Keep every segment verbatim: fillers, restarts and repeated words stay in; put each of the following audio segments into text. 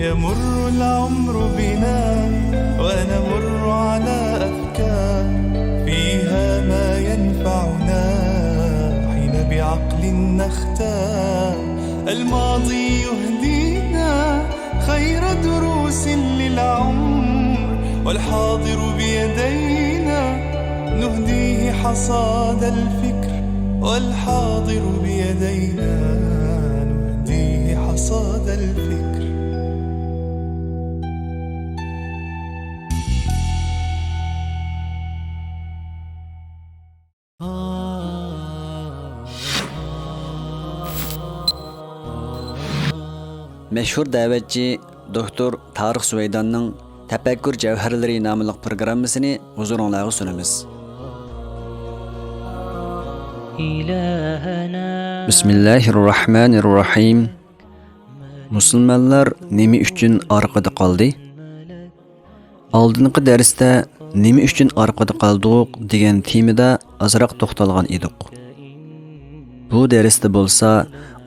يمر العمر بنا ونمر على أفكار فيها ما ينفعنا حين بعقل نختار. الماضي يهدينا خير دروس للعمر، والحاضر بيدينا نهديه حصاد الفكر، والحاضر بيدينا نهديه حصاد الفكر. مەشھۇر دەۋەتچى دوكتور تارىق سۇۋەيداننىڭ تەپەككۇر جەۋھەرلىرى ناملىق پروگراممىسىنى ھۇزۇرۇڭلارغا سۇنىمىز. بىسمىللاھىررەھمانىررەھىم. مۇسۇلمانلار نېمە ئۈچۈن ئارقىدا قالدى؟ ئالدىنقى دەرستە نېمە ئۈچۈن ئارقىدا قالدۇق دېگەن تېمىدا ئازراق توختالغان ئىدۇق. بۇ دەرستە بولسا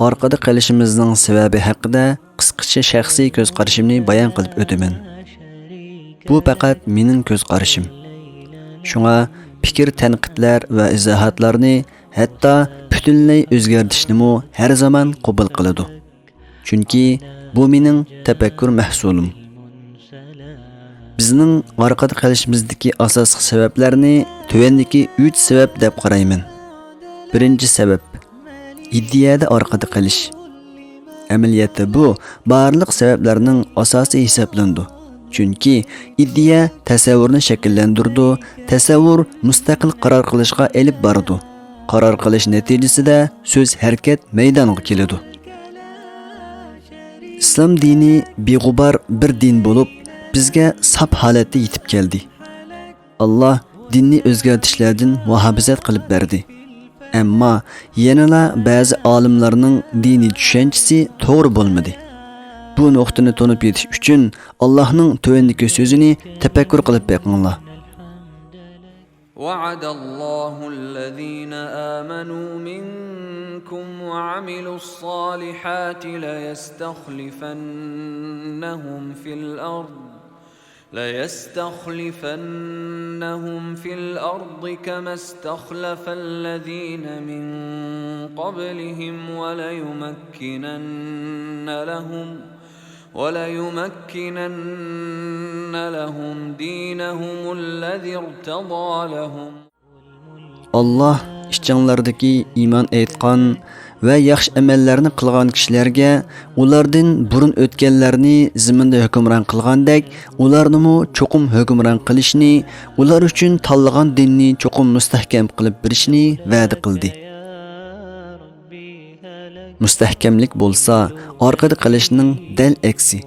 ئارقىدا قېلىشىمىزنىڭ سەۋەبى ھەققىدە قىسقىچە شەخسىي كۆز قارىشىمنى بايان قىلىپ ئۆتىمەن. بۇ پەقەت مېنىڭ كۆز قارىشىم. شۇڭا پىكىر تەنقىدلەر ۋە ئىزاھاتلارنى، ھەتتا پۈتۈنلەي ئۆزگەرتىشنىمۇ ھەر زامان قوبۇل قىلىدۇ. چۈنكى بۇ مېنىڭ تەپەككۇر مەھسۇلۇم. بىزنىڭ ئارقىدا قېلىشىمىزدىكى ئاساسلىق سەۋەبلەرنى تۆۋەندىكى ئۈچ سەۋەب دەپ قارايمەن. بىرىنچى سەۋەب، ئىدىيەدە ئارقىدا قېلىش. ئەمەلىيەتتە بۇ بارلىق سەۋەبلەرنىڭ ئاساسى ھېسابلىنىدۇ. چۈنكى ئىدىيە تەسەۋۋۇرنى شەكىللەندۈرىدۇ، تەسەۋۋۇر مۇستەقىل قارار قىلىشقا ئېلىپ بارىدۇ. قارار قىلىش نەتىجىسىدە سۆز ھەرىكەت مەيدانغا كېلىدۇ. ئىسلام دىنى بىغۇبار بىر دىن بولۇپ، بىزگە ساپ ھالەتتە يېتىپ كەلدى. ئاللا دىننى ئۆزگەرتىشلەردىن مۇھاپىزەت قىلىپ بەردى. ئەمما يەنىلا بەزى ئالىملارنىڭ دىنىي چۈشەنچىسى توغرا بولمىدى. بۇ نۇقتىنى تونۇپ يېتىش ئۈچۈن ئاللانىڭ تۆۋەندىكى سۆزىنى تەپەككۇر قىلىپ بېقىڭلار. وعد الله الذين آمنوا منكم وعملوا الصالحات ليستخلفنهم في الأرض، ليستخلفنهم في الأرض كما استخلف الذين من قبلهم وليمكنن لهم، وليمكنن لهم دينهم الذي ارتضى لهم. ئاللا ئىچىڭلاردىكى ئىمان ئېيتقان ۋە ياخشى ئەمەللەرنى قىلغان كىشىلەرگە ئۇلاردىن بۇرۇن ئۆتكەنلەرنى زېمىندا ھۆكۈمران قىلغاندەك، ئۇلارنىمۇ چوقۇم ھۆكۈمران قىلىشنى، ئۇلار ئۈچۈن تاللىغان دىننى چوقۇم مۇستەھكەم قىلىپ بېرىشنى ۋەدە قىلدى. مۇستەھكەملىك بولسا ئارقىدا قېلىشنىڭ دەل ئەكسى.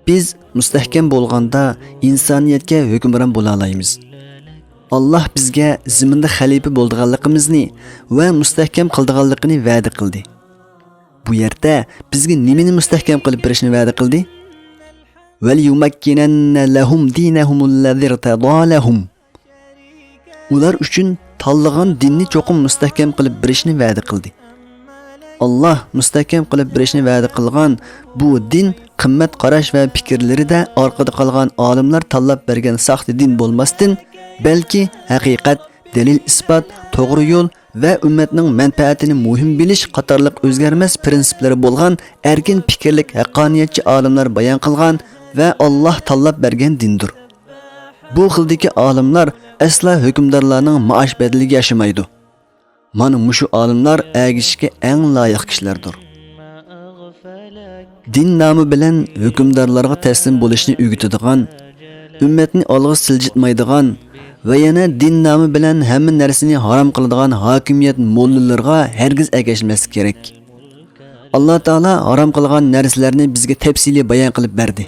بىز مۇستەھكەم بولغاندا ئىنسانىيەتكە ھۆكۈمران بولالايمىز. ئاللا بىزگە زېمىندا خەلىپە بولىدىغانلىقىمىزنى ۋە مۇستەھكەم قىلىدىغانلىقىنى ۋەدە قىلدى. بۇ يەردە بىزگە نېمىنى مۇستەھكەم قىلىپ بېرىشنى ۋەدە قىلدى؟ وليمكنن لهم دينهم الذي ارتضى لهم. ئۇلار ئۈچۈن تاللىغان دىننى چوقۇم مۇستەھكەم قىلىپ بېرىشنى ۋەدە قىلدى. ئاللا مۇستەھكەم قىلىپ بېرىشنى ۋەدە قىلغان بۇ دىن قىممەت قاراش ۋە پىكىرلىرىدە ئارقىدا قالغان ئالىملار تاللاپ بەرگەن ساختا دىن بولماستىن، بەلكى ھەقىقەت، دەلىل-ئىسپات، توغرا يول ۋە ئۈممەتنىڭ مەنپەئەتىنى مۇھىم بىلىش قاتارلىق ئۆزگەرمەس پىرىنسىپلىرى بولغان ئەركىن پىكىرلىك ھەققانىيەتچى ئالىملار بايان قىلغان ۋە ئاللا تاللاپ بەرگەن دىندۇر. بۇ خىلدىكى ئالىملار ئەسلا ھۆكۈمدارلارنىڭ مائاش بەدىلىگە ياشىمايدۇ. مانا مۇشۇ ئالىملار ئەگىشىشكە ئەڭ لايىق كىشىلەردۇر. دىن نامى بىلەن ھۆكۈمدارلارغا تەسلىم بولۇشنى ئۆگىتىدىغان، ئۈممەتنى ئالغا سىلجىتمايدىغان ۋە يەنە دىن نامى بىلەن ھەممە نەرسىنى ھارام قىلىدىغان ھاكىمىيەت موللىلىرىغا ھەرگىز ئەگەشمەسلىك كېرەك. ئاللا تائالا ھارام قىلغان نەرسىلەرنى بىزگە تەپسىلىي بايان قىلىپ بەردى.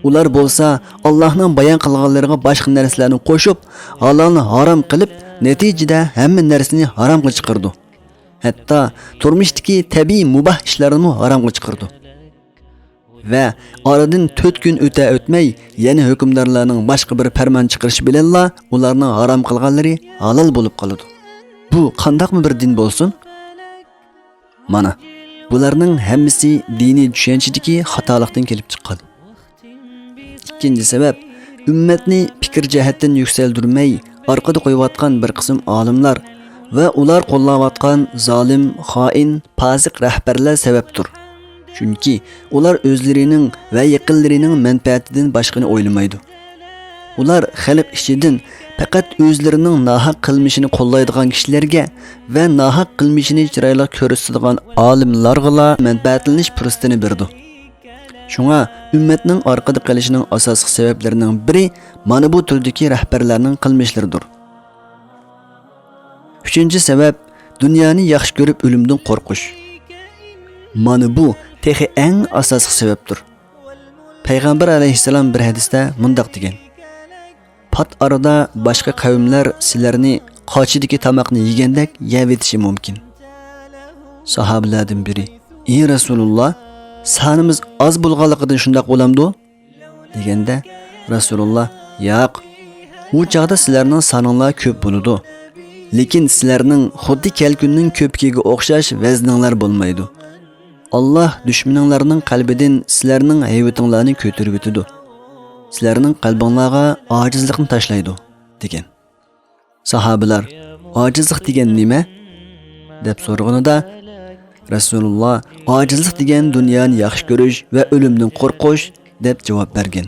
ئۇلار بولسا ئاللانىڭ بايان قىلغانلىرىغا باشقا نەرسىلەرنى قوشۇپ، ھالالنى ھارام قىلىپ، نەتىجىدە ھەممە نەرسىنى ھارامغا چىقىرىدۇ. ھەتتا تۇرمۇشتىكى تەبىئىي مۇباھ ئىشلارنىمۇ ھارامغا چىقىرىدۇ. ۋە ئارىدىن تۆت كۈن ئۆتە ئۆتمەي، يەنە ھۆكۈمدارلارنىڭ باشقا بىر پەرمان چىقىرىشى بىلەنلا ئۇلارنىڭ ھارام قىلغانلىرى ھالال بولۇپ قالىدۇ. بۇ قانداقمۇ بىر دىن بولسۇن؟ مانا، بۇلارنىڭ ھەممىسى دىنىي چۈشەنچىدىكى خاتالىقتىن كېلىپ چىققان. ئىككىنچى سەۋەب، ئۈممەتنى پىكىر جەھەتتىن يۈكسەلدۈرمەي، ئارقىدا قويۇۋاتقان بىر قىسىم ئالىملار ۋە ئۇلار قوللاۋاتقان زالىم، خائىن، پاسىق رەھبەرلەر سەۋەبتۇر. چۈنكى ئۇلار ئۆزلىرىنىڭ ۋە يېقىنلىرىنىڭ مەنپەئەتىدىن باشقىنى ئويلىمايدۇ. ئۇلار خەلق ئىچىدىن پەقەت ئۆزلىرىنىڭ ناھەق قىلمىشىنى قوللايدىغان كىشىلەرگە ۋە ناھەق قىلمىشىنى چىرايلىق كۆرسىتىدىغان ئالىملارغىلا مەنپەئەتلىنىش پۇرسىتىنى بېرىدۇ. شۇڭا ئۈممەتنىڭ ئارقىدا قېلىشىنىڭ ئاساسلىق سەۋەبلىرىنىڭ بىرى مانا بۇ تۈردىكى رەھبەرلەرنىڭ قىلمىشلىرىدۇر. ئۈچىنچى سەۋەب، دۇنيانى ياخشى كۆرۈپ ئۆلۈمدىن قورقۇش. مانا بۇ تېخى ئەڭ ئاساسلىق سەۋەبتۇر. پەيغەمبەر ئەلەيھىسسالام بىر ھەدىستە مۇنداق دېگەن: «پات ئارىدا باشقا قەۋملەر سىلەرنى قاچىدىكى تاماقنى يېگەندەك يەۋېتىشى مۇمكىن.» ساھابىلەردىن بىرى: «ئى رەسۇلۇللا، سانىمىز ئاز بولغانلىقىدىن شۇنداق بولامدۇ؟» دېگەندە، رەسۇلۇللا: «ياق، ئۇ چاغدا سىلەرنىڭ سانىڭلار كۆپ بولىدۇ، لېكىن سىلەرنىڭ خۇددى كەلكۈننىڭ كۆپۈكىگە ئوخشاش ۋەزنىڭلار بولمايدۇ. ئاللا دۈشمىنىڭلارنىڭ قەلبىدىن سىلەرنىڭ ھەيۋىتىڭلارنى كۆتۈرۈۋېتىدۇ. سىلەرنىڭ قەلبىڭلارغا ئاجىزلىقنى تاشلايدۇ» دېگەن. ساھابىلار: «ئاجىزلىق دېگەن نېمە؟» دەپ سورىغىنىدا، رەسۇلۇللا: «ئاجىزلىق دېگەن دۇنيانى ياخشى كۆرۈش ۋە ئۆلۈمدىن قورقۇش» دەپ جاۋاب بەرگەن.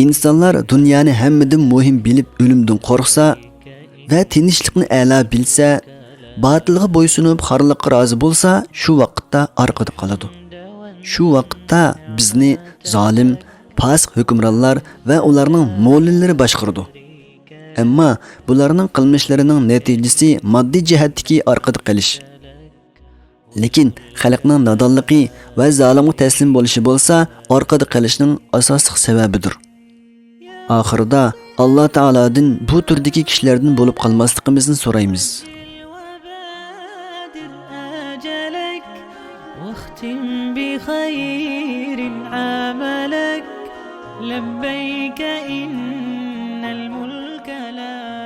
ئىنسانلار دۇنيانى ھەممىدىن مۇھىم بىلىپ ئۆلۈمدىن قورقسا ۋە تىنچلىقنى ئەلا بىلسە، باتىلغا بويسۇنۇپ خارلىققا رازى بولسا، شۇ ۋاقىتتا ئارقىدا قالىدۇ. شۇ ۋاقىتتا بىزنى زالىم، پاسىق ھۆكۈمرانلار ۋە ئۇلارنىڭ موللىلىرى باشقۇرىدۇ. ئەمما بۇلارنىڭ قىلمىشلىرىنىڭ نەتىجىسى ماددىي جەھەتتىكى ئارقىدا قېلىش. لېكىن خەلقنىڭ نادانلىقى ۋە زالىمغا تەسلىم بولۇشى بولسا ئارقىدا قېلىشنىڭ ئاساسلىق سەۋەبىدۇر. ئاخىرىدا ئاللا تائالادىن بۇ تۈردىكى كىشىلەردىن بولۇپ قالماسلىقىمىزنى سورايمىز. واختم بخير عملك، لبيك إن الملك لا